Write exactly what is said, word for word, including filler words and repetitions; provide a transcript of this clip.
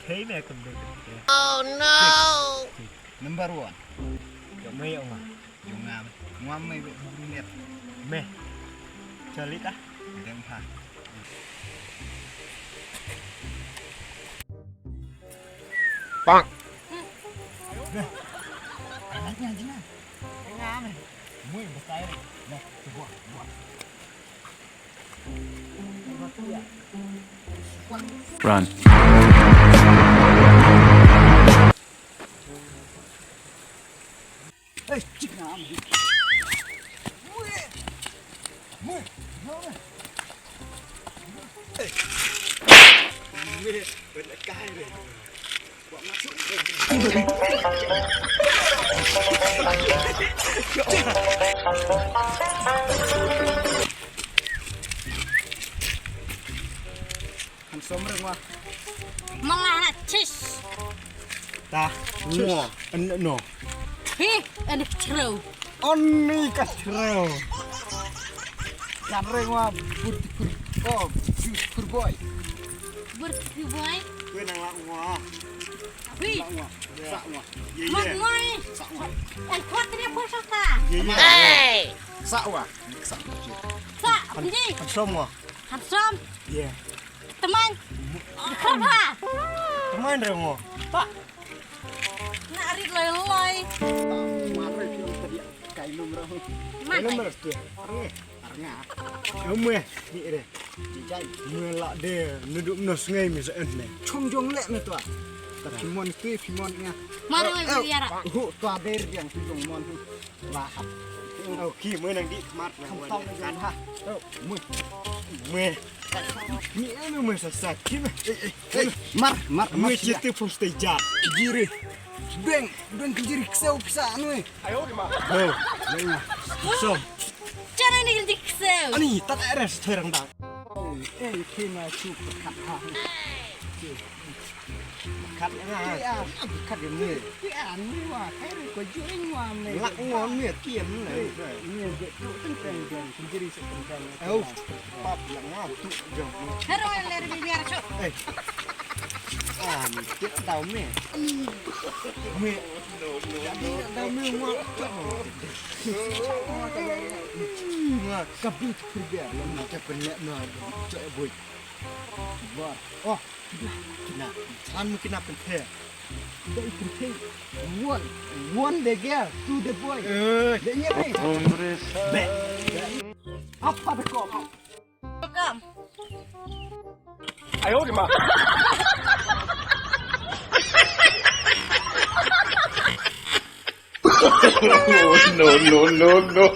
Hey, me kum dei. Oh no. Number one. Yo me yo nga. Yo nga. Nga me be buru net. Me. Chalita. Deng pha. Bang. Anak nya jina. Nga me. Mui besai. Nah, sebuah, sebuah. Run. Handsome re ngwa. Mala na chis. Ta. Chis. Ngwa. An no. Hi, an chro. Oni ka chro. Ka re ngwa beautiful. Oh, beautiful boy. Beautiful boy. Kwe nang la ngwa. Hui. La ngwa. Sa ngwa. Ye, ye. Mat ngwa. Sa ngwa. An khot re pun sa ta. Ye, ye. Hey. Sa wa. Sa. Sa. Handsome ngwa. Handsome. Ye. Teman. Khot ha. Teman re ngwa. Pa. Na rit loi loi. Mare film tadi kai lum rong. Kai lum rong tu. Arnga. Arnga. Mwe ni re. Jijai. Mwe la de nudup no sngai mi sa en ne. Chong jong le me tua. Ta phimon tu phimon nga. Mare me biara. Hu tua der biang tu jong mon. Lahap. Au ki mwe nang di mat nang wan. Kham tong jong ha. Mwe. Mwe. Ni anu mwe sa sa ki mwe. Ei, ei, ei. Mar, mar, mar. Mwe chete pom stay jat. Jiri. Beng, beng ki jiri ksew pisa anu. Ayo di ma. Ho. So. Chana ni jiri ksew. Ani tat ares thoy rang dang. Ei, ei, kina chu kat ha. Kat na. Kat ni. Ki an ni wa, kai ri ko juring wa me. Lak ngwa me tiam na. Ni je tu teng teng jong, sendiri se teng teng. Au. Pap lak ngwa tu jong. Hero le ri biar chu. Eh. Ah, ni kit tau me. Me. Jadi nak tau me ngwa. Ngwa kabit kerja. Lama cakap nak na. Cak boy. Wah. Oh. Kina, chan mu kina pynthei. Dei pynthei. One, one the girl, two the boy. Eh. Dei nya be. Be. Apa the cop? Welcome. Ayo di ma. No, no, no, no.